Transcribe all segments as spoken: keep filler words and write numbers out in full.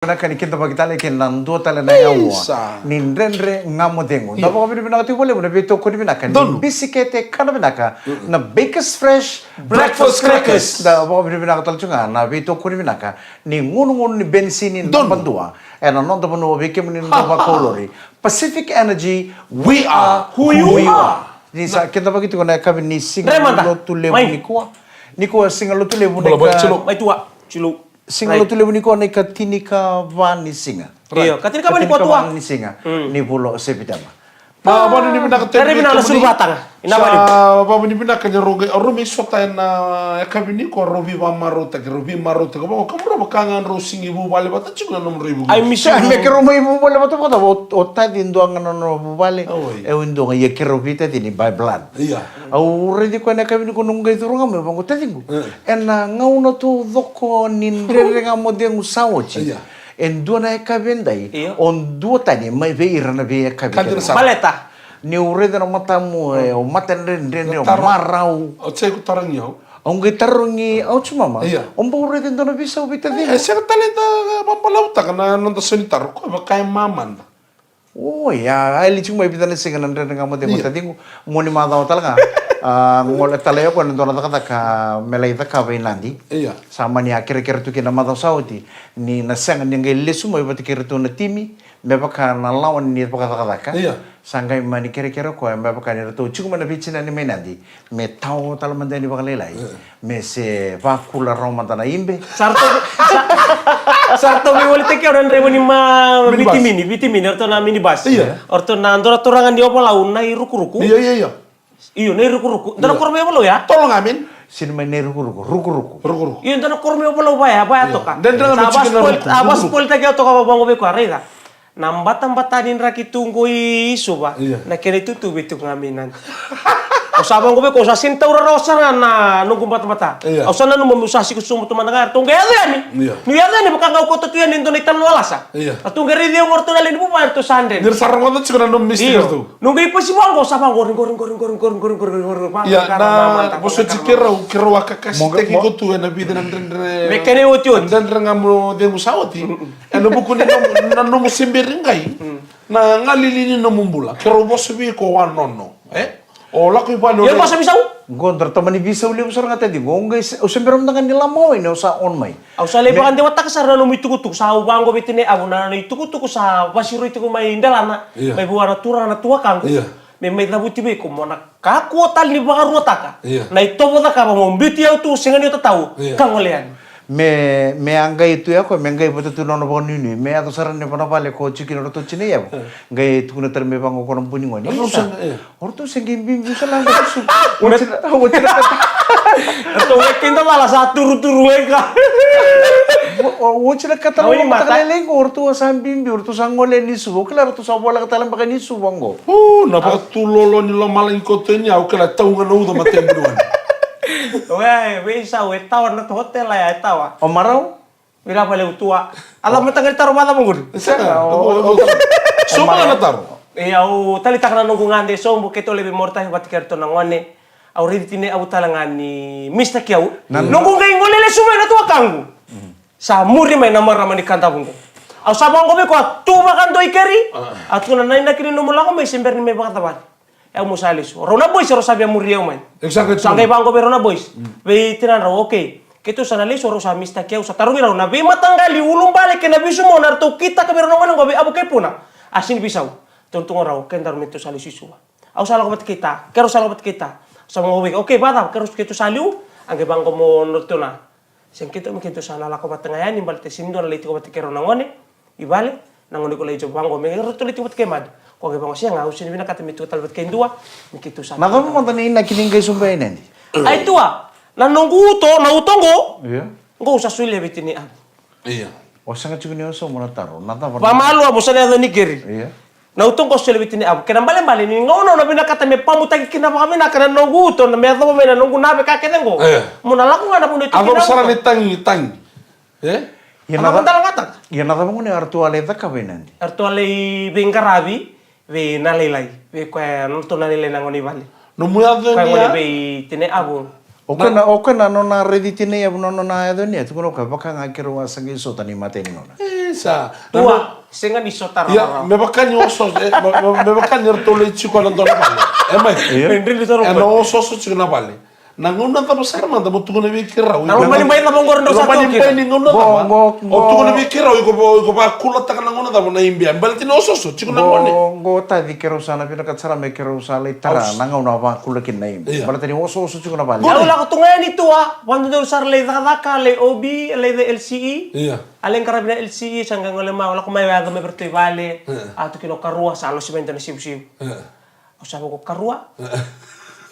Vinaka ni kidavaki tale kei na dua tale na yaua ni Dredre Ga Mo Cegu. Da vakavinavinaka tiko vakalevu na veitokoni vinaka ni bisikete kana vinaka na Bakers Fresh Breakfast Crackers. Da vakavinavinaka tale tiko ga na veitokoni vinaka ni gunugunu ni benisini naba dua ena noda vanua vei kemuni na noda vakaulori. Pacific Energy, we are who you are. Ni sa kidavaki tiko na yakavi ni siga lotu levu nikua. Nikua siga lotu levu na ika. Mai tua. Siga lotu levu nikua na ika tinikava ni siga. Io, ka tinikava ni kua tua ni siga ni vula o Sepitema. Vavinavinaka tale vei kemuni. Sa vavinavinaka ni rau qai, rau mai sota ena yakavi nikua, rau veivamarautaki, rau veimarautaki. Vaka kemurau vaka ga drau sigi vuvale vata tiko na nomudrau ivukevuke. Me keirau mai vuvale vata vaka o taci dua ga na nona vuvale. Au e dua ga ia keirau veitacini by blood. Au raici koya na yakavi nikua noqu qai curu ga mai vaqo, taciqu. Ena gauna taucoko ni Dredre Ga Mo Cegu sa oti. E dua na yakavi edai o dua tani mai vei ira na veiyakavi kece. Baleta niu raica na matamu e o mata dredredre, o marau. Au sa iko tarogi au. Au qai tarogi au tu mama. O bau raica e dua na veisau vei taciqu. E sega tale da vabalavutaka na noda sau ni taro, koya vaka e mamada. Oi, a yali tiko mai vica na siga na Dredre Ga Mo Cegu, taciqu. Mua ni macawa tale ga a gole tale o koya na dua na cakacaka me lai cakava i Nadi. Sa mani a kerekere tu kina na macawa sa oti ni na sega ni qai lesu mai vata kei iratou na timi me vaka na lawa ni vakacakacaka. Sa qai mani kerekere o koya me vaka ni ratou tiko mai na veitinani mai Nadi. Me tawa tale mada yani vakalailai me se vakula rawa mada na ibe. Sa ratou, sa, sa ratou veiwalitaki au na draiva ni ma vitimini, vitimini, o ratou na minibus. O ratou na dua na turaga ni Ovalau na irukuruku. Io, io, io. Io, na irukuruku. Dua na koro mai Ovalau ya? Tolo ga min. Sini mai na irukuruku, rukuruku. Rukuruku. Io, dua na koro mai Ovalau vaya, vaya toka. Dredre ga mi tiko na rukuruku. A vasupolitaki au toka vaqo vei koya, raica. Na batabata ni draki tu qo i Suva, na kena itutu vei tu ga mai Nadi. Au sa vaqo vei koya, au sa sini taura rawa sara na noqu batabata. Au sa nanuma meu sa siko sobu tu mada ga, ratou qai yaco yani. Niu yaco yani vaka ga au kauta tu yani e dua na italanoa lasa. Ratou qai raici au qo ratou na lewe ni vuvale, ratou sa dredre. Ni ra sa rogoca tiko na nomu mistake ratou. Noqu ipasi vaqo, au sa vaqori, qori, qori, qori. Ia, na vosoti keirau, keirau a kakasitaki iko tu ena vica na dredre. Me kena iotioti. Dredre ga mo cegu sa oti. Ena vuku ni nomu, na nomu seberi qai na galili ni nomu bula. Keirau vosa vei iko wanono, e? O lako i vale o. Ia vosa veisau. Qo dra tamani veisau levu sara ga tadi qo. Qai se, au se bera mada ga ni lama o ina au sa on mai. Au sa lai vakadewataka sara na nomu itukutuku. Sa au vaqo vei tinai avu na nona itukutuku sa vasiroi tiko mai delana. Mai vua na turaga na tuakaqu. Me mai cavuti vei iko mo na kakua tale ni vakaruataka na itovo cakava mo biuti au tu, sega ni o tatau ka gole yani. Me, me a qai tu ya koya, me qai vata tu na nona vakanuinui, me yaco sara na vanavale ko tiko kina o ratou tinai yavu. Qai tukuna tale me vaqo ko na buni gone. O ratou se qai biubiu sara ga tu. Oti na, oti na kata. Ratou qai kidacala sa turuturu qai ka. Oti na kata na mataka lailai qo, o ratou a sa biubiu, o ratou sa gole ni Suva. O kila ratou sa voleka tale beka ni Suva qo. O, na vakatulolo ni lomalagi koto ni au kila tau ga na uca matei buri wani. Oya, e veisau, e tawa na hotela ya, e tawa. O marau? Vila vale utua. A la mataka ni taro vata vaqori. Sega. Sobu ga na taro. E au talitaka na noqu gade sobu keitou levi mortaki vata kei ratou na gone. Au raici tinai avu tale ga ni mistake au. Noqu qai gole lesu mai na tuakaqu. Sa muri mai na marama ni Kadavu qo. Au sa vaqo vei koya, tu vakadua i keri. A tukuna na inaki ni nomu lako mai se bera ni mai vakacavali. E au mo sa lesu. Rau na boys rau sa via muri au mai. Sa qai vaqo vei rau na boys. Vei tinadrau, okay. Keitou sa na lesu, rau sa mistake au, sa tarogi rau na veimataqali ulubale kei na veisumau na ratou kitaka vei rau na gone qo vei avu kei puna. A sini veisau. Tou na tuga rau, kedaru me tou sa lesu i Suva. Au sa lako vata kei ta, keirau sa lako vata kei ta. Sa vaqo vei, okay, vakacava, keirau keitou sa liu, a qai vaqo mo noratou na. Sega keitou me keitou sa na lako vata ga yani baleta sini dua na lai tiko vata kei rau na gone i vale, na gone ko lai job vaqo me ratou lai tiko vata kei mada. Ko qai vaqo sega, au sini vinakata me tiko tale vata kei dua, me keitou sa. Na cava mada na inaki ni qai sobu i Nadi? Ai tua, na noqu uto, na uto qo. Qo au sa solia vei tinai avu. Ia. O sega tiko ni o sobu na taro, na cava na. Vamalua mo sa na yaco ni keri. Ia. Na uto qo solia vei tinai avu. Kena balebale ni gauna au na vinakata me pamutaki kina vakavinaka na noqu uto, na me yacova mai na noqu nave ka kece qo. Mo na lako ga na vanua e tu kina. A cava sara ni tagi, tagi. E? Ia na cava gone a ratou a lai cakava i Nadi? A ratou a lai veiqaravi vei na lailai, vei koya na ratou na lailai na gone i vale. Nomu yaco ni ya? Koya gone vei tinai avu. O koya na, o koya na nona raici tinai yavu na nona yaco ni, e tukuna o koya vaka ga keirau a sa qai sota ni matai ni gauna. E, sa. Tua, sega ni sota rawa. Ia, me vaka ni o so, e, me, me, me vaka ni ratou lai tiko na dua na vale. E mai. Io. E dredre tiko na vale. E na o so so tiko na vale. Na gauna cava sara mada mo tukuna vei keirau. Na lomani bai cava oqori drau sa tukuna. Lomani bai ni gauna cava. Qo, qo, qo. O tukuna vei keirau, iko va, iko vakulataka na gauna cava na ibia. Baleta ni o so so tiko na gone. Qo, qo taci keirau sa na vinakata sara me keirau sa lai tara na gauna a vakula kina na ibia. Ia. Baleta ni o so so tiko na vale. Au lako tu ga yani Tua, vakadodonu sara lai cakacaka, lai O B, lai L C E. Ia. A lai qaravi na L C E, sa qai gole mai, au lako mai, au yaco mai vei ratou i vale. Ia. A tu kina o karua, sa losi mai dua na sevusevu. Ia. Au sa vaqo karua. Ia.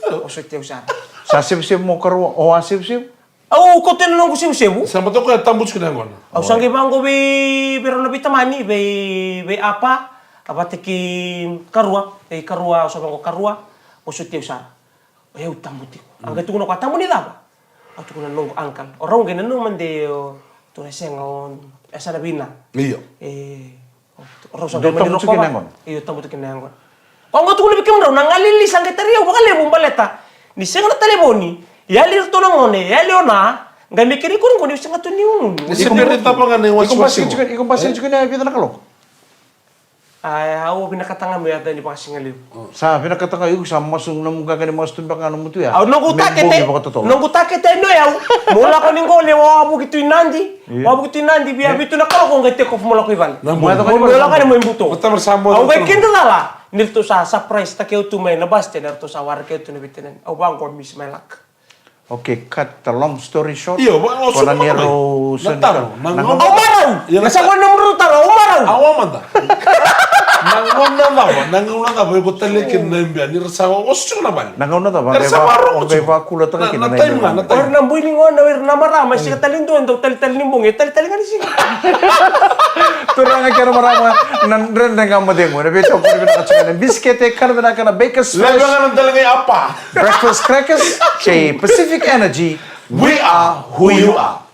Au soti au sara. Sa sevusevu mo karua, o a sevusevu? Au kauta na noqu sevusevu. Sa mata koya tabu tiko na yaqona. Au sa qai vaqo vei, vei rau na veitamani, vei, vei apa, a vata kei karua, vei karua, au sa vaqo karua, au soti au sara. O yau tabu tiko. A qai tukuna o koya tabu ni cava? Au tukuna na noqu uncle. O rau qai nanuma de o, tukuna sega o, e sa na vina. Io. E, o rau sa qai mani rokova. Io, tabu tiko na yaqona. Ko qai tukuna vei kemudrau, na galili sa qai tari au vakalevu baleta ni sega na talevoni, yali ratou na gone, yali o na, qai me keri koni qoni, au sega tu ni unu. Ni se beri tapa ga na iwasiwasi. Iko basika tiko ni a vica na kaloko? A, au vinakata ga meu yaco yani vakasigalevu. Sa vinakata ga, iko sa masu, nomu qaqa ni masu tu beka ga nomu tu ya. Au noqu takete, noqu takete ni o yau. Mo lako ni qo le wawavuki tu i Nadi. Wawavuki tu i Nadi, via vitu na kaloko qai take off mo lako i vale. Mo lako yani mo i buto. Au qai kidacala ni ratou sa surprise taki au tu mai na bus stand, ratou sa waraki au tu na veitinani. Au vaqo, miss my luck. Okay, cut the long story short. Io, va, o sa na marau. Na taro, na gauna. Au marau. Na sa gauna marau taro, au marau. Au mada. Na gauna cava, na gauna cava, iko tale kina na ibia, ni ra sa, o sutiko na vale. Na gauna cava, era sa marau. Qai vakulataka kina na time ga, na time. Ora na bui ni gauna, ora na marama, sika tale dua, dau talitali ni bogi, talitali ga ni siga. Turaga kei na marama, na Dredre Ga Mo Cegu, na veitokoni vinaka tiko na bisikete, kana vinaka na Bakers Fresh. Levu ga na dalaga i apa. Breakfast crackers, kei Pacific Energy, we are who you are.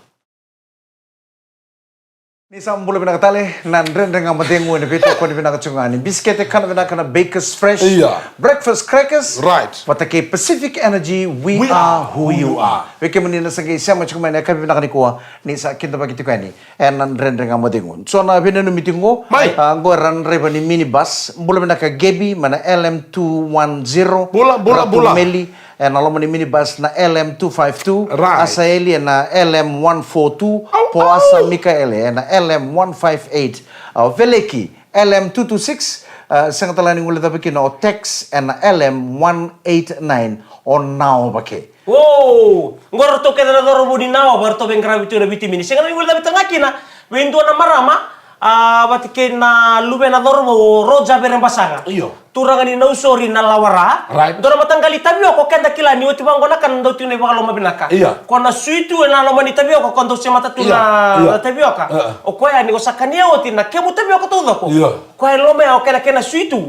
Ni sa bula vinaka tale, na Dredre Ga Mo Cegu, ena veitokoni vinaka tiko ga ni bisikete, kana vinaka na Bakers Fresh. Ia. Breakfast crackers. Right. Vata kei Pacific Energy, we are who you are. Vei kemuni na sa qai sema tiko mai na yakavi vinaka nikua, ni sa kidavaki tiko yani ena Dredre Ga Mo Cegu. So na veinanumi tiko qo. Mai. A, qo era na draiva ni minibus. Bula vinaka Gebi, mai na L M two one zero. Bula, bula, bula. Ratu Meli, ena loma ni minibus na L M two five two. Right. Asaeli ena L M one four two. Au, po au. Asa Mikaele ena L M one five eight. A, Veleki, L M two two six. A, sega tale ga ni guilecava kina o Tex ena L M one eight nine. O Nao Vake. O, qo ratou kece na cauravou ni Nao, va ratou veiqaravi tu ena veitimini. Sega ni guilecavi tale ga kina vei dua na marama, a, vata kei na luvena cauravou o Roja Verebasaga. Io. Turaga ni Nausori na Lawara. Right. Dua na mataqali tavioka o keda kila ni oti vaqo na kana dau tiko na ivakaloma vinaka. Io. Ko na sui tu ena loma ni tavioka, ko dau semata tu na, na tavioka. Io. O koya ni ko sa kania oti na kemu tavioka taucoko. Io. Koya e lomea o kena, kena sui tu.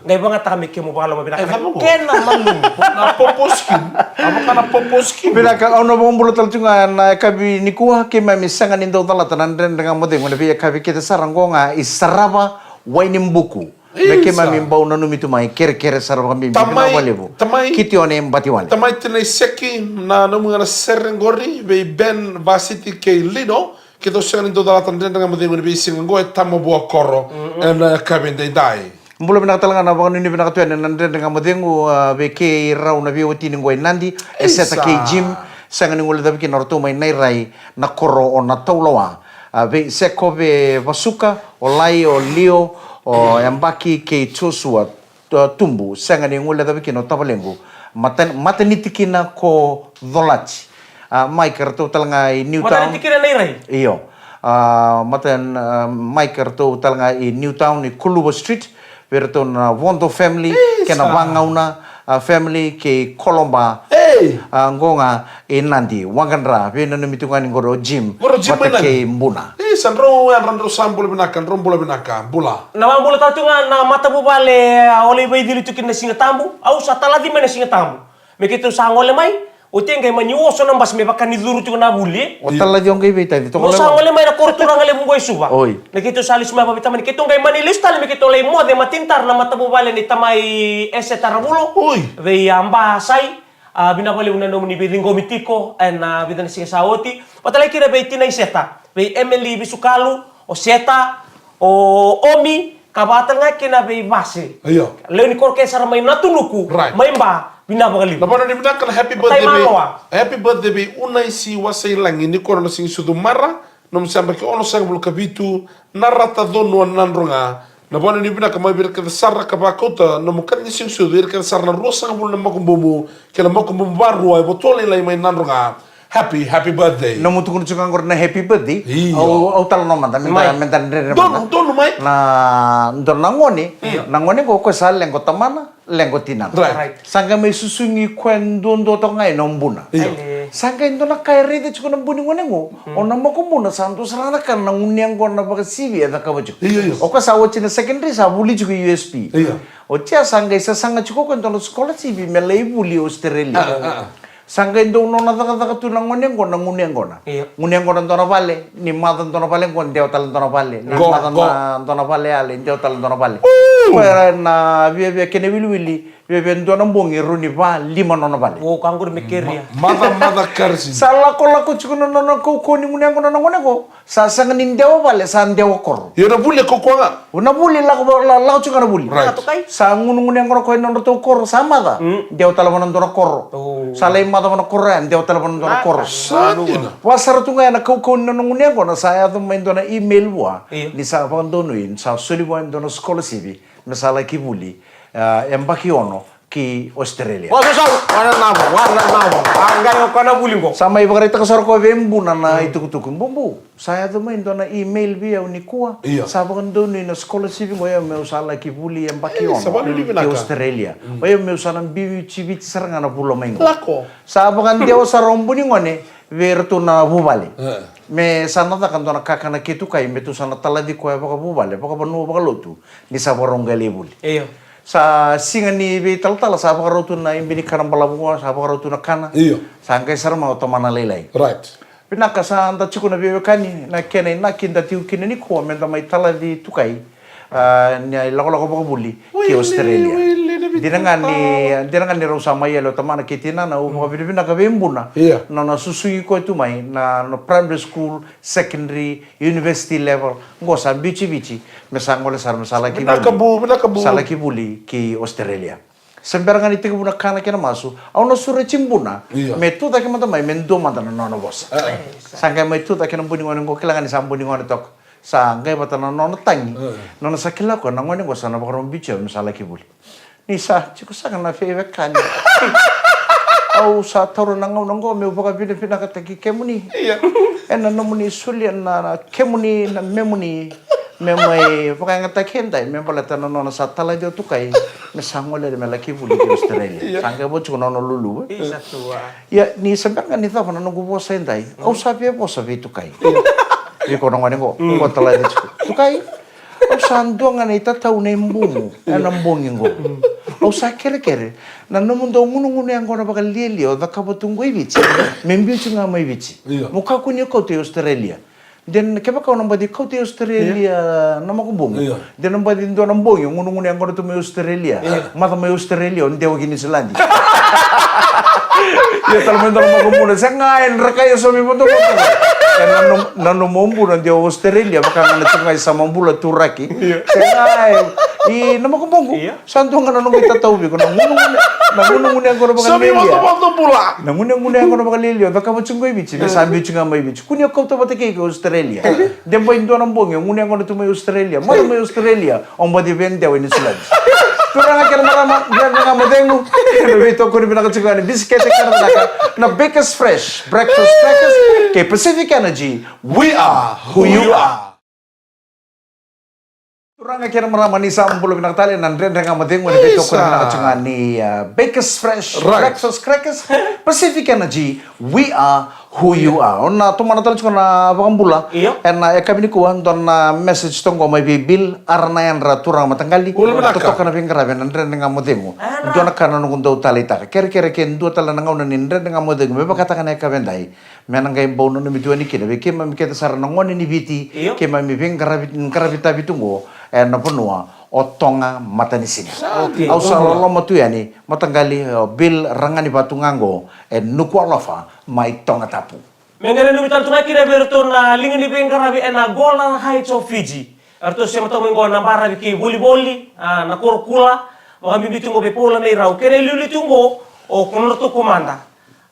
Qai vagataka me kemu vakaloma vinaka. E, na kena malumu. Na popo skin. A vaka na popo skin. Vinaka, au na vakabula tale tu ga na yakavi nikua, keimami sega ni dau calata na Dredre Ga Mo Cegu ena veiyakavi kece sara qo ga i Sarava, Wainibuku. Me keimami bau nanumi tu mai, kerekere sara vakabibi, vinaka vakalevu. Tamai, tamai. Kitione Batiwale. Tamai Tinai Seki, na nomu ga na sere qori vei Ben Vasiti kei Lino. Keitou sega ni dau calata na Dredre Ga Mo Cegu ena veisiga qo e Tamuvuakoro ena yakavi edaidai. Bula vinaka tale ga na vakanuinui vinaka tu yani ena Dredre Ga Mo Cegu, a, vei keirau na veiwatini qo e Nadi, e Seta kei Jim, sega ni guilecavi kina o ratou mai Nairai, na koro o Nataulawa. A, vei Sekove Vasuka, o Lai, o Lio, o Yabaki kei Joshua. Tu-, Tubu, sega ni guilecavi kina o tavalequ. Mata-, mataniti kina ko Colati. A, Mike, ratou tale ga i Newtown. Mataniti kina na irai? Io. A, matan, a, Mike, ratou tale ga i Newtown, i Kuluva Street. Vei ratou na Vodo family, kei na Vagauna, a, family, kei Koloba. Ei! A, qo ga i Nadi, Waqadra, veinanumi tu ga ni qori o Jim. Qori o Jim mai Nadi. Vata kei Buna. Ei, sa drau yadra, drau sa bula vinaka, drau bula vinaka, bula. Na vakabula tale tu ga na matavuvale, a, o lai vaicili tu kina na Siga Tabu, au sa talaci mai na Siga Tabu. Me keitou sa gole mai, oti e qai mani oso na basi me vaka ni curu tiko na vuli. O talaci o qai veitaici toka. Au sa gole mai na koro turaga levu qo e Suva. Oi. Me keitou sa lesu mai vakaveitamani, keitou qai mani lesu tale me keitou lai moce matini tara na matavuvale nei tamai Ese Taravulo. Oi. Vei a Ba Sai. A, vinaka vakalevu na nomuni veiciqomi tiko ena vica na siga sa oti. Vata tale kina vei tinai Seta, vei Emily Visukalu, o Seta, o Omi, ka vata tale ga kina vei Vase. Io. Lewe ni koro kece sara mai Natunuku, right, mai Ba, vinaka vakalevu. Na vanua ni vinaka na happy birthday vei, happy birthday vei Unaisi Wasailagi, ni koro na Sigisucu Mara, nomu yabaki onosagavulu ka vitu, na Rata Conua Nadroga. Na vanua ni vinaka mai vei ira kece sara ka vakauta nomu kaci ni Sigisucu, ira kece sara na ruasagavulu na makubumu kei na makubumu varua e Votua Lailai mai Nadroga. Happy, happy birthday. Nomu tukuna tiko ga qori na happy birthday. Io. Au, au talanoa mada, meda, meda dredre mada. Donu, donu mai. Na donu na gone, io, na gone qo koya sa leqa o tamana, leqa o tinana. Right. Right. Sa qai mai susugi koya duadua toka ga ena buna. Io. Aile. Sa qai dua na ka e raica tiko na bu ni gone qo, mm, o na makubuna sa dua sara na ka na gunu yaqona vakasivia e cakava tiko. Io, io. O koya sa oti na secondary, sa vuli tiko i U S P. Io. Oti ya sa qai sasaga tiko o koya e dua na scholarship me lai vuli i Australia. Ah, ah, ah. Sa qai dau nona cakacaka tu na gone qo na gunu yaqona. Io. Gunu yaqona dua na vale, ni maca dua na vale qo, dewa tale dua na vale. Ni maca dua na vale yale, dewa tale dua na vale. Ooh. Koya na viavia kena wiliwili, viavia dua na bogi, rau ni va, lima nona vale. O, ka qori me keria. Ma-, maca, maca karisi. Sa lakolako tiko na nona kaukauwa ni gunu yaqona na gone qo. Sa sega ni dewa vale, sa dewa koro. Io, na vuli e kaukaua ga. Na vuli lako va-, la-, lako tiko ga na vuli. Right. Sa gunugunu yaqona koya e nodratou koro, sa maca. Mm. Dewa tale vua na dua na koro. Oh. Sa lai maca vua na koro ya, dewa tale vua na dua na koro. Sa dina. Vua sara tu ga ya na kaukauwa ni nona gunu yaqona, sa yaco mai dua na email vua. Io. Ni sa vakadonui, ni sa soli vua e dua na scholarship me sa laki vuli, ah, e yabaki ono ki Australia. Wa, sa, sa, wa na nava, wa na nava. A qai o koya na vuli qo. Sa mai vakaraitaka sara o koya vei buna na, mm, itukutuku. Bubu, sa yaco mai dua na email vei au nikua. Io. Sa vakadonui na scholarship qo, o yau meu sa laki vuli e yabaki ono ki Australia. Mm. O yau meu sa na biuti Viti sara ga na vula mai qo. Lako. Sa vakadewa sara o bu ni gone vei iratou na vuvale. E. Me sa na caka dua na kakana kei tukai, me tou sa na talaci koya vakavuvale, vakavanua, vakalotu, ni sa vakarau qai lai vuli. Io. Sa siga ni veitalatala, sa vakarau tu na ibe ni kana balavu qo, sa vakarau tu na kana. Io. Sa qai sara mai o tamana lailai. Right. Vinaka, sa da tiko na veiwekani, na kena inaki da tiko kina nikua, me da mai talaci tukai, ah, ni ilakolako vakavuli ki Australia. Dina ga ni, dina ga ni rau sa mai yali o tamana kei tinana, au vakavinavinaka vei buna. Io. Na nona susugi koya tu mai na, na primary school, secondary, university level, qo sa biuti Viti, me sa gole sara, me sa laki vuli. Vinaka bu, vinaka bu. Sa laki vuli ki Australia. Se bera ga ni tekivu na kana kei na masu, au na sureti buna, io, me tucake mada mai, me dua mada na nona vosa. E. Sa qai mai tucake na bu ni gone qo, kila ga ni sa bu ni gone toka. Sa qai vata na nona tagi. E. Nona sa kila o koya na gone qo sa na vakarau biuti au me sa laki vuli. Ni sa tiko saka na veiwekani. Au sa taura na gauna qo meu vakavinavinakataki kemuni. Io. Ena nomuni solia na, na kemuni, na memuni. Me mai vakayagataki edai, me baleta na nona sa talaci o tukai, me sa gole me laki vuli ki Australia. Io. Sa qai vo tiko na nona luluvu. Isa tua. Ia, ni sa bera ga ni cava na noqu vosa edai. Mm. Au sa via vosa vei tukai. Io. Vei koya na gone qo, mm, ko talaci tiko. Tukai. Au sa dua ga na itatau na ibumu, io, ena bogi qo. Mm. Au sa kerekere, na nomudou gunugunu yaqona vakalialia o cakava tu qo i Viti, me biu tu ga mai Viti. Io. Mo kakua ni kauta i Australia. De na, kevaka o na baci kauta i Australia, io, na makubumu. Io. De na baci dua na bogi, o gunugunu yaqona tu mai Australia. Io. Maca mai Australia, o dewa ki Niusiladi. Ia tale mai dua na makubumu, se ga e draka e so mai vodo vodo. E na nom-, na nomu buna de o Australia, vaka ga na tu ga i Samabula, Turaki. Io. Se ga e, i na makubumu. Io. Sa dua ga na noqu itatau vei iko, na gunugunu, na gunugunu yaqona vakalialia. Na gunugunu yaqona vakalialia, o cakava tu qo i Viti, me sa biu tu ga mai Viti. Kua ni o kauta vata kei iko i Australia. De bai dua na bogi, o gunu yaqona tu mai Australia. Maca mai Australia, o baci via dewa i Niusiladi. Turaga kei na marama, dredre ga mo cegu. Ena veitokoni vinaka tiko ga ni bisikete kei na vinaka. Na Bakers Fresh, breakfast crackers, kei Pacific Energy. We are who you are. Turaga kei na marama, ni sa bula vinaka tale, na Dredre Ga Mo Cegu, ena veitokoni vinaka tiko ga ni, ah, Bakers Fresh, right, breakfast crackers, Pacific Energy, we are who you are. O na tomana tale tiko na vakabula. Io. Ena yakavi nikua, dua na message toka qo mai vei Bill Aranayadra, turaga mataqali. Bula vinaka. Totoka na veiqaravi ena Dredre Ga Mo Cegu. Dua na ka na noqu dau taleitaka. Kerekere ke dua tale na gauna ni Dredre Ga Mo Cegu me vakataka na yakavi edai. Me na qai bau nanumi tu yani kina vei keimami kece sara na gone ni Viti, io, keimami veiqaravi, qaravi tavi tu qo ena vanua o Toga Matanisiga. Sa dina. Okay. Au sa loloma tu yani, mataqali, o Bill Raganivatu ga qo, e Nukualofa, mai Tongatapu. Me qai nanumi tale tu ga kina vei iratou na liga ni veiqaravi ena Golan Heights of Fiji. Eratou sema tu mai qo na baravi kei volivoli, a, na koro Kula, vakabibi tu qo vei Paula Neirau. Kena iliuliu tu qo, o ko nodratou komada.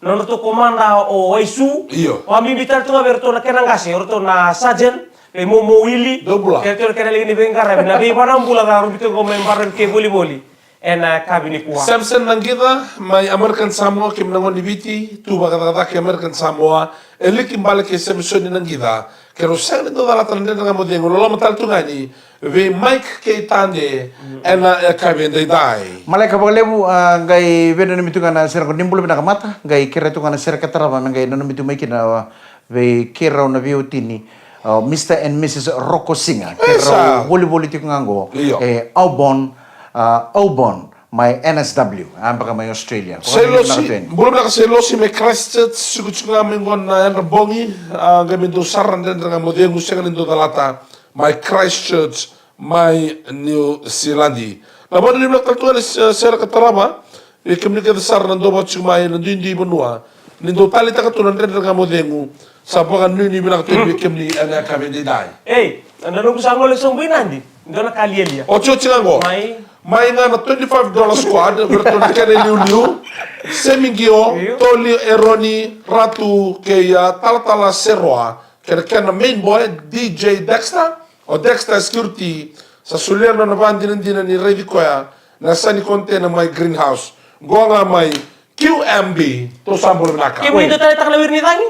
Nodratou komada o Waisu. Io. Vakabibi tale tu ga vei iratou na kena qase, o iratou na sergeant, vei Momo Wili. Dou bula. Kei iratou na kena liga ni veiqaravi, na veivanabula ca rubi tu qo mai baravi kei volivoli. Ena yakavi nikua. Samson Naqica, mai American Samoa, kei na gone ni Viti, tu vakacakacaka kei American Samoa, e liki bale kei Samsoni Naqica, keirau sega ni dau calata na Dredre Ga Mo Cegu, loloma tale tu ga yani, vei Mike kei Tade, ena yakavi edaidai. Maleka vakalevu, a, qai veinanumi tu ga na sere qo, ni bula vinaka Mata, qai kerea tu ga na sere ka tarava, me qai nanumi tu mai kina, a, vei keirau na veiwatini, o Mister and Missus Roko Siga, keirau volivoli tiko ga qo, io, e Aubon, a, Aubon, mai N S W, a, beka mai Australia. Sailosi, bula vinaka Sailosi mai Christchurch, suku tiko ga mai qo na yadra bogi, a, qai mai dou sara na Dredre Ga Mo Cegu, sega ni dou calata, mai Christchurch, mai New Zealand. Na vakanuinui vinaka tale tu ga ni se-, sere ka tarava, vei kemuni kece sara na dou vaka tiko mai na duidui vanua. Ni dou taleitaka tu na Dredre Ga Mo Cegu, sa vakanuinui vinaka tu vei kemuni ena yakavi edaidai. Ei, na noqu sa gole sobu i Nadi, dua na ka lialia. Oti, oti ga qo. Mai. Mai ga na twenty-five dollar squad, vei iratou na kena iliuliu. Semi Qio, io, Toli Eroni, Ratu, kei a Talatala Seroa, kei na kena main boy, D J Dexter, o Dexter Security, sa solia na nona vakadinadina ni raici koya na yasa ni container mai Greenhouse. Qo ga mai Q M B, tou sa bula vinaka. Kemuni dou taleitaka na wiri ni cagi?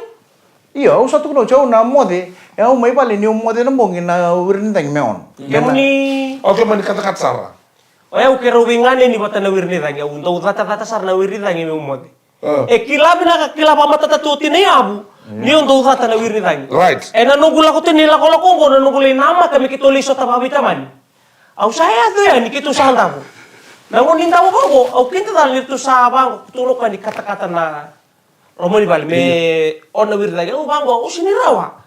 Io, au sa tukuna oti, au na moce, e au mai vale niu moce na bogi na wiri ni cagi me on. Kemuni? O kemuni katakata sara. O yau keirau veiganeni vata na wiri ni cagi, au dau catacata sara na wiri ni cagi meu moce. E kila vinaka, kila vakamatata tu o Tinai Avu, ni o dau cata na wiri ni cagi. Right. Ena noqu lako tu ni lakolako oqo, na noqu lai namaka me keitou lai sota vakaveitamani. Au sa yaco yani keitou sa davo. Na gauna ni davo vaqo, au kidacala ni ratou sa vaqo, keitou lako yani katakata na loma ni vale me on na wiri ni cagi. Au vaqo, au sega ni rawa.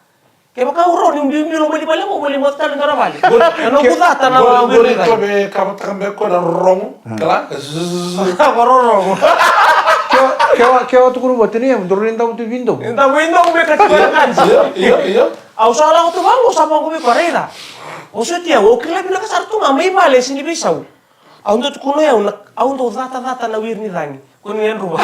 Kevaka au rawa niu biubiu loma ni vale qo, au lai moce tale dua na vale. Na noqu cata na wiri ni cagi. Qori, qori, qori, kavataka beka na rorogo. Kala. Vakarorogo. Kewa, kewa tukuna vata ni, dou ni davo tu vei dovu. Davo vei dovu me kati vei kati. Io, io, io. Au sa lako tu vaqo, au sa vaqo vei koya, raica. O soti au, au kila vinaka sara tu ga mai vale, sega ni veisau. Au dau tukuna o yau na, au dau catacata na wiri ni cagi. Ko ni yadruva.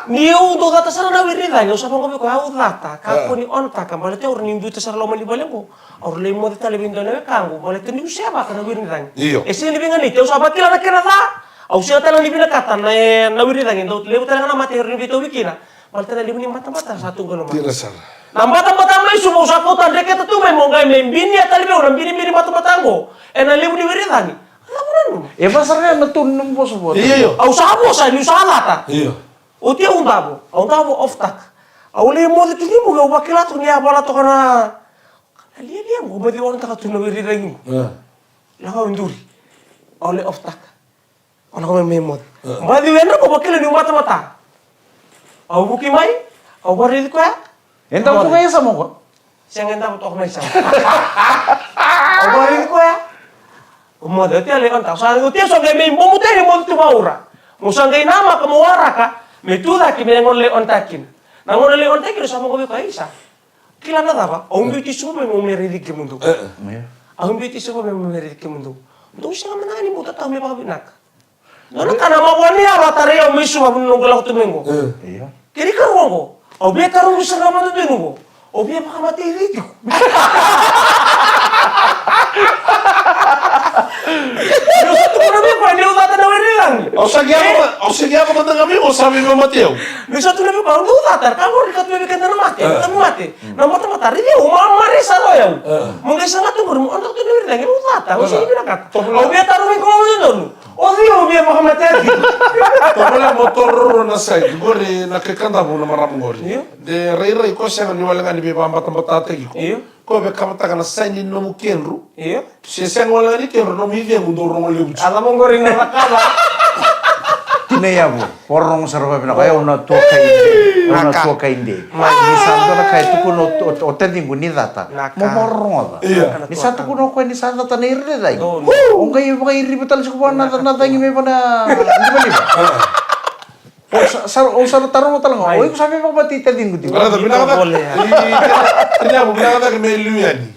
Ni au dau cata sara na wiri ni cagi, au sa vaqo vei koya, au cata. Ka ko ni ontaka, baleta au rawa ni biuta sara loma ni vale qo. Au rawa lai moce tale vei dua na wekaqu, baleta niu sevaka na wiri ni cagi. Io. E sega ni veiganiti, au sa vakila na kena ca. Au sega tale ni vinakata na, e, na wiri ni cagi, dau levu tale ga na mate, au rawa ni veitauvi kina. Baleta na levu ni batabata sa tu qo loma. Dina sara. Na batabata mai Suva au sa kauta dreketa tu mai mo qai mai binia tale vei au na binibini batabata qo. Ena levu ni wiri ni cagi. Cava nanuma? E va sara ya na tonu ni nomu vosa vua. Io, io. Au sa vosa niu sa cata. Io. Oti au davo, au davo off taka. Au lai moce tu ni bogi au vakila tu ni a vala toka na. Na lialia qo, au baci ontaka tu na wiri ni cagi qo. Lako au duri. Au lai off taka. Au lako mai me moce. Baci wena qo, vakila niu matamata. Au vuki mai, au vakaraici koya. E davo toka e yasama qo? Sega, e davo toka mai yasama. Au vakaraici koya. Au moce, oti au lai ontaka. Sa oti au sa qai mai bomu tani moce tu vaura. Mo sa qai namaka mo waraka me tu cake me na gauna lai ontaka kina. Na gauna lai ontaka kina sa moqo vei koya, isa. Kila na cava, au biuti Suva me, me raici kemudou. Au biuti Suva me, me raici kemudou. Dou sega mada ga ni bau tatau me vakavinaka. Dua na ka na mavoa ni yalo a tarai au mai Suva vuna noqu lako tu mai qo. Kena ikarua qo, au via tarogi sara ga vakadodonu qo. Au via vakamatei cei tiko? Niu sa tukuna vei koya niu cata na wiri ni cagi. Au sa qai yaco ma-, au sa qai yaco mada ga mai qo sa veivakamatei au. Niu sa tukuna vei koya au dau cata, ka qori ka tu vei keda na mate, na mate. Na matamata, raici au, mamare sara o yau. Mo qai saga tu qori, mo ontaka tu na wiri ni cagi, au cata, au sega ni vinakata. Au via tarogi koya vakadodonu. O cei au via vakamatei tiko? Tovolea mo toro rua na side qori na kai Kadavu na marama qori. Io. De rairai ko sega ni wale ga ni veivakabatabatataki iko. Io. Ko via kamataka na saini ni nomu kedru. Io. Se sega wale ga ni kedru, nomu icegu dou rogo levu tu. A cava qori na cakava? Tinai Avu, vakarorogo sara vakavinaka, o yau na tua kai. Au na tuaka i de. Ni sa dua na ka e tukuna o, o, o taciqu ni cata, mo vakarorogoca. Ni sa tukuna o koya ni sa cata na ira ni cagi, o qai vakairiva tale tiko vua na, na cagi mai vua na livaliva. O sa, sa, o sa na taroga tale ga, o iko sa veivakamati taciqu tiko. Vinaka cake. Vinaka cake me liu yani.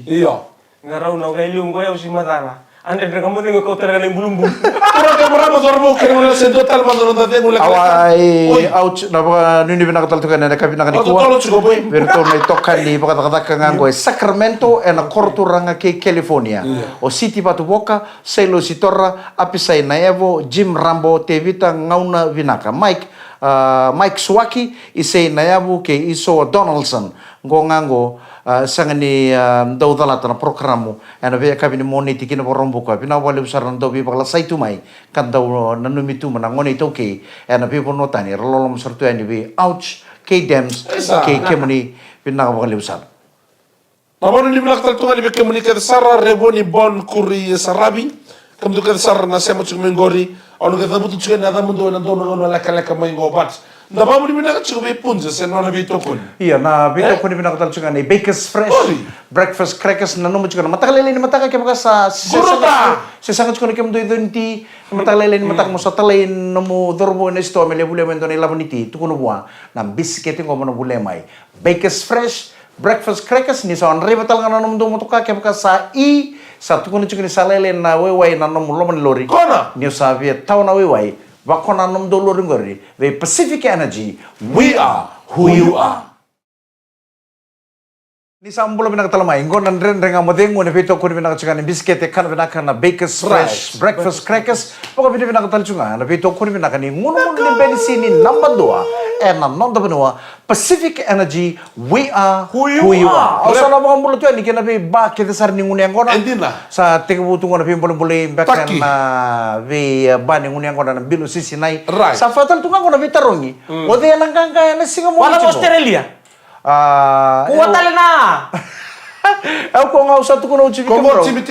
Io. Ga rau na qai liu qo, au si macala. Andre, Andre, ka mo cegu kau tale ga na ibulubulu. Kura ke marama, cauravou kei na gone, se dua tale mada noda cegu lekaleka. Awa, e, ouch, na vakanuinui vinaka tale tu ga ena yakavi vinaka nikua. Totolo tiko, boy. Vei iratou na itokani vakacakacaka ga qo e Sacramento, ena koroturaga kei California. O Siti Vatuvoka, Sailosi Tora, Apisai Naevo, Jim Rambo, Tevita Gauna Vinaka, Mike, a, Mike Suaki, Isei Nayavu kei Isoa Donaldson. Qo ga qo, a, sega ni, a, dau calata na porokaramu ena veiyakavi ni Moniti ki na Vakaraubuka. Vinaka vakalevu sara na dau veivakalasai tu mai ka dau nanumi tu mai na gone iTaukei ena veivanua tani, ra loloma sara tu yani vei Ouch kei Dems kei kemuni. Vinaka vakalevu sara. Na vakanuinui vinaka tale tu ga yani vei kemuni kece sara, Revoni Bon Kuri Saravi. Kemudou kece sara na sema tiko mai qori. Au na qai cavuta tiko yani na yacamudou ena dua na gauna lekaleka mai qo, but da vakanuinui vinaka tiko vei Punja se nona veitokoni. Io, na veitokoni vinaka tale tiko ga ni Bakers Fresh Breakfast Crackers, nanuma tiko na mataka lailai ni mataka kevaka sa se saga tiko na kemudou iconi ti, na mataka lailai ni mataka mo sa talai nomu cauravou ena sitoa me lai volia mai e dua na ilavo ni ti, tukuna vua na bisikete qo mo na volia mai. Bakers Fresh Breakfast Crackers, ni sa draiva tale ga na nomudou motoka, kevaka sa i, sa tukuna tiko ni sa lailai na waiwai na nomu loma ni lori. Kona! Ni o sa via tawa na waiwai, vakona na nomudou lori qori vei Pacific Energy. We are who you are. Ni sa bula vinaka tale mai, qo na Dredre Ga Mo Cegu, na veitokoni vinaka tiko ga ni bisikete, kana vinaka na Bakers Fresh Breakfast Crackers. Vakavinavinaka tale tiko ga na veitokoni vinaka ni gunugunu ni benisini naba dua ena noda vanua, Pacific Energy, we are who you are. Au sa na vakabula tu yani kei na veiba kece sara ni gunu yaqona. Sa tekivu tu qo na veibolebolei beka na veiba ni gunu yaqona na bilo sisinai. Sa fa tale tu ga qo na veitarogi. O cei ena qaqa ena siga mo Australia? A, kua tale na. Au ko ga au sa tukuna au tiko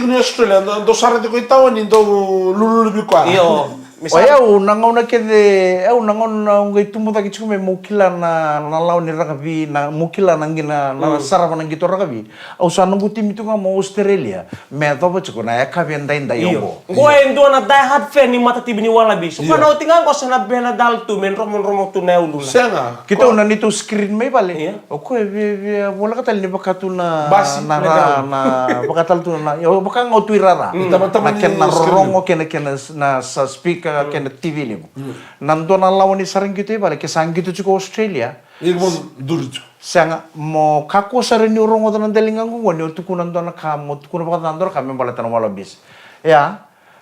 ni Australia, dou sara tiko i tawa ni dou lululu vei koya. Io. O yau na gauna kece, au na gauna au qai tubu cake tiko mai mo kila na, na lawa ni rakavi, na mo kila na qina, na sarava na qito rakavi. Au sa noqu timi tu ga mo Australia me yacova tiko na yakavi edaidai oqo. Qo e dua na die hard fan ni matatimi ni Wallabies. Ko na oti ga qo sa na bena dal tu me dromodromo tu na yaudula. Sega. Keitou na neitou screen mai vale. O koya e via, via voleka tale ni vaka tu na, na ra, na vaka tale tu na, io, vaka ga o Tui Rara. Na kena rorogo, kena, kena na sa speaker, kena T V levu. Na dua na lawa ni sa ra qito i vale, ke sa qito tiko Australia. Sega, mo kakua sara ni o rogoca na daliga qo ni o tukuna dua na ka, mo tukuna vakaca dua na ka me baleta na Wallabies. Ia,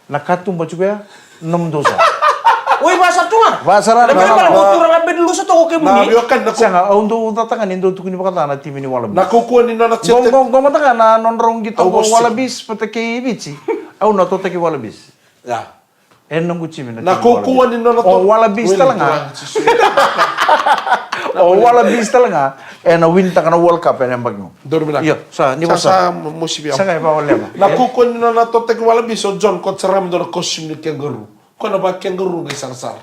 na katuba tiko ya, nomudou sa. Oi, vasa tu ga. Vasa ra na vale mo turaga bed lusa toko kemuni. Sega, au dau cata ga ni dau tukuni vakaca na timi ni Wallabies. Na kaukauwa ni nona tete. Qo, qo, qo mada ga na nodrau qito qo Wallabies vata kei Viti. Au na totaki Wallabies. Ia. E noqu timi na kaukauwa ni nona tete. O Wallabies tale ga. O Wallabies tale ga. Ena win taka na World Cup ena yabaki qo. Donu vinaka. Io, sa, ni vasa. Sa, sa, mo, mo sivia. Sa qai vawaleva. Na kaukauwa ni nona totaki Wallabies o John, ko sara me dua na costume ni kangaroo. Ko na va kangaroo qai sarasara.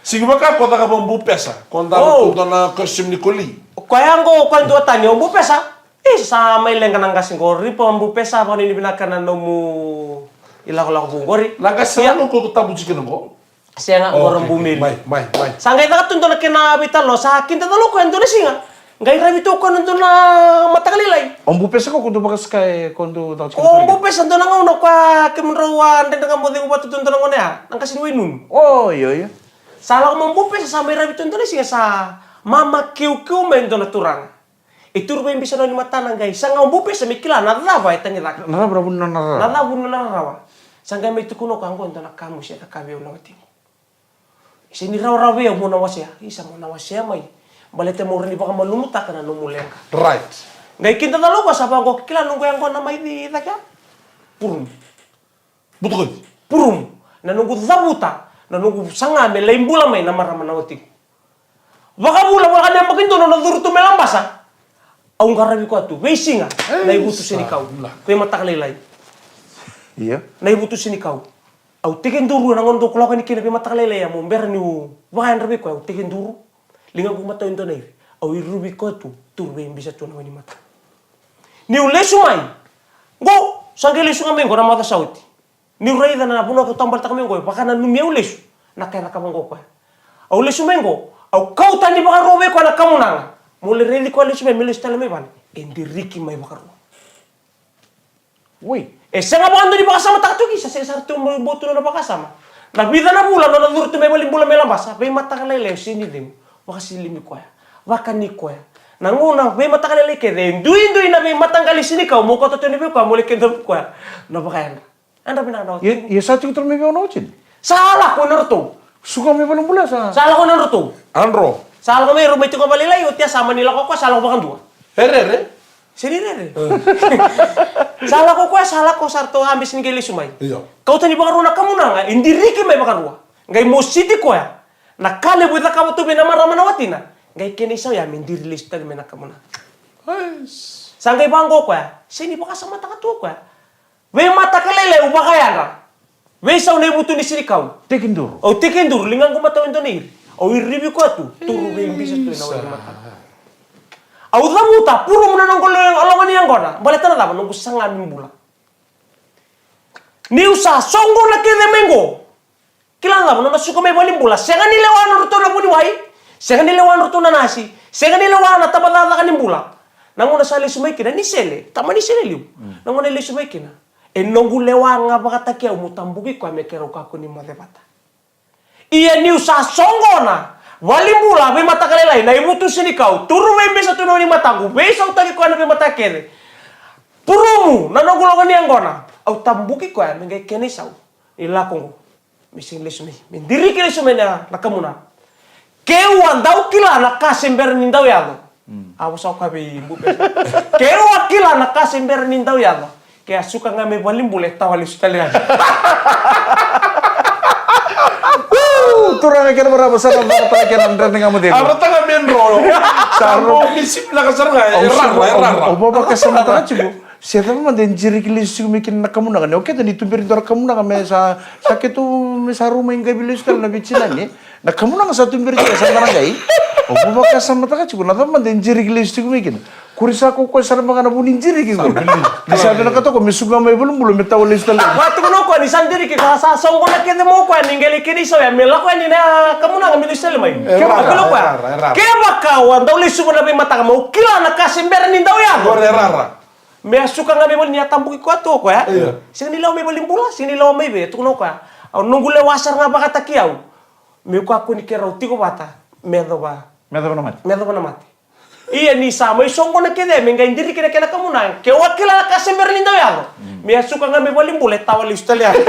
Sigi vaka ko caka va Bupesa. Ko dau ko dua na costume ni koli. Ko ya qo, ko dua tani o Bupesa. E sa mai leqa na qase qo, ripa Bupesa, vakanuinui vinaka na nomu ilakolako vou qori. Na qase sa noqu ko tabu tiko na qo. Sega, qo ra bumeli. Mai, mai, mai. Sa qai caka tu dua na kena veitalanoa, sa kidacala o koya e dua na siga. Qai ravi tu o koya na dua na mataka lailai. O Bupesa ko dua vakasika e ko dua caka tiko na. O Bupesa dua na gauna o koya kemudrau a Dredre Ga Mo Cegu vata tu dua na gauna ya, na qase ni Wainunu. O, io, io. Sa lako mai o Bupesa sa mai ravi tu dua na siga sa mama kiukiu mai dua na turaga. E turu vei bisa na ni matana qai saga o Bupesa me kila na cava e tagicaka. Na cava na vuna na rarawa. Na cava vuna na rarawa. Sa qai mai tukuna o koya qo e dua na ka mo se caka vei au na watiqu. Isa ni rawarawa vei au mo na wasea. Isa mo na wasea mai. Baleta mo rawa ni vakamalumutaka na nomu leqa. Right. Qai kidacala o koya sa vaqo kila noqu yaqona mai cake ya. Purum. Butukai. Purum. Na noqu cavuta. Na noqu saga me lai bula mai na marama na watiqu. Vakavula, vaka na yabaki dua na curu tu mai Labasa. Au qaravi koya tu, veisiga, na ivutu senikau. Veimataka lailai. Ia. Na ivutu senikau. Au tekiduru ena gauna dau lako yani kina veimataka lailai, au bera niu vakayadravi koya, au tekiduru. Ligaqu matau e dua na iri. Au iruvi koya tu, turu vei bisa tu na wai ni mataqu. Niu lesu mai. Qo, sa qai lesu ga mai qo na macawa sa oti. Niu raica na vanua kau tabaletaka mai qo, e vakananumi au lesu. Na ka e cakava qo o koya. Au lesu mai qo, au kauta ni vakarua vei koya na kamunaga. Meu lai raici koya lesu mai, meu lesu tale mai vale. E diriki mai vakarua. Wei. E sega vakadua ni vakasamataka tu ki, sa sega sara tu mai bau tu na nona vakasama. Na vica na vula nona curu tu mai valenibula mai Labasa, veimataka lailai au sega ni cegu. Vakasilimi koya. Vakani koya. Na gauna veimataka lailai kece, e duidui na veimataqali senikau, meu kauta tu yani vei koya, meu lai keda vei koya. Na vakayadra. Yadra vinaka na oti. Ia, ia sa tiko tale mai vei au na oti ni? Sa lako na ratou. Suka mai valenibula sa? Sa lako na ratou. Adro. Sa lako mai rau mai tiko vale lailai, oti ya sa mani lako koya, sa lako vakadua. E rere? Sega ni rere. Sa lako koya, sa lako sa ratou a bese ni qai lesu mai. Io. Kauta ni vakarua na kamunaga, e diriki mai vakarua. Qai mositi koya. Na ka levu e cakava tu vei na marama na watina. Qai kena isau ya me diri lesu tale mai na kamunaga. Ais. Sa qai vaqo koya. Sega ni vakasamataka tu o koya. Veimataka lailai au vakayadra. Veisau na ivutu ni senikau. Tekiduru. Au tekiduru, ligaqu matau e dua na iri. Au irivi koya tu, turu vei bisa tu ena wai ni mataqu. Au cavuta, purumu na noqu lo-, loga ni yaqona. Baleta na cava, noqu saga me bula. Niu sa soqona kece mai qo. Kila na cava, nona suka mai valenibula. Sega ni lewa na nodratou na vuniwai. Sega ni lewa na nodratou na nasi. Sega ni lewa na tabacakacaka ni bula. Na gauna sa lesu mai kina, ni sele. Tama ni sele liu. Mm. Na gauna e lesu mai kina. E noqu lewa ga vakataki au meu tabuki koya me keirau kakua ni moce vata. Ia niu sa soqona. Valenibula, veimataka lailai, na ivutu senikau. Turu vei bisa tu na wai ni mataqu. Veisautaki koya na veimataka kece. Purumu, na noqu loga ni yaqona. Au tabuki koya, me qai kena isau. Ni lako qo. Me sega ni lesu mai. Me diriki lesu mai na, na kamunaga. Keu a dau kila na ka se bera ni dau yaco. Mm. A vosa o koya vei Bupesa. Keu a kila na ka se bera ni dau yaco. Ke a suka ga mai valenibula e tawa lesu tale yani. Woo! Turaga kei na marama, sa na caka tale kei na Dredre Ga Mo Cegu. A rata ga me dro. Sa ro. Mo misi vinaka sara ga, e rara, e rara. Au vakasamataka tiko. Se cava mada e jiriki lesu tiko mai kina na kamunaga, ni o keda ni tuberi dua na kamunaga me sa, sa keitou me sa rau mai qai veilesu tale na veitinani. Na kamunaga sa tuberi tiko sa qara qai. Au vakasamataka tiko, na cava mada e jiriki lesu tiko mai kina. Kuri sa ko koya sa na vaka na vu ni jiriki ko. Ni sa vinakata ko me suka mai valenibula me tawa lesu tale. Vakatukuna o koya ni sa diriki ka sa soqona kece mai o koya ni qai lai kena isau ya me lako yani na kamunaga me lesu tale mai. Kevaka, kevaka au a dau lesu vua na veimataka meu kila na ka se bera ni dau yaco. Ore rara. Me a suka ga mai vale ni a tabuki koya tu o koya. Io. Sega ni lewa mai valenibula, sega ni lewa mai vei, tukuna o koya. Au noqu lewa sara ga vakataki au. Meu kakua ni keirau tiko vata, me yacova. Me yacova na mate. Me yacova na mate. Ia ni sa mai soqona kece, me qai diriki na kena kamunaga. Keu a kila na ka se bera ni dau yaco. Mm. Me a suka ga mai valenibula, e tawa lesu tale yani.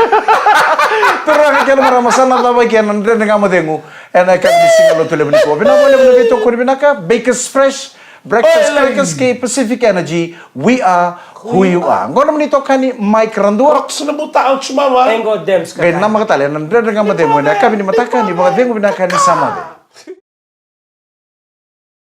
Turaga kei na marama, sa na cava kei na Dredre Ga Mo Cegu. Ena yakavi ni siga Lotulevu nikua. Vinaka vakalevu na veitokoni vinaka, Bakers Fresh. Breakfast Crackers kei Pacific Energy, we are who you are. Qo na nomuni itokani Mike Radua. Rocks na buta, ouch mama. Qai namaka tale na Dredre Ga Mo Cegu ena yakavi ni mataka, ni vakacegu vinaka, ni sa moce.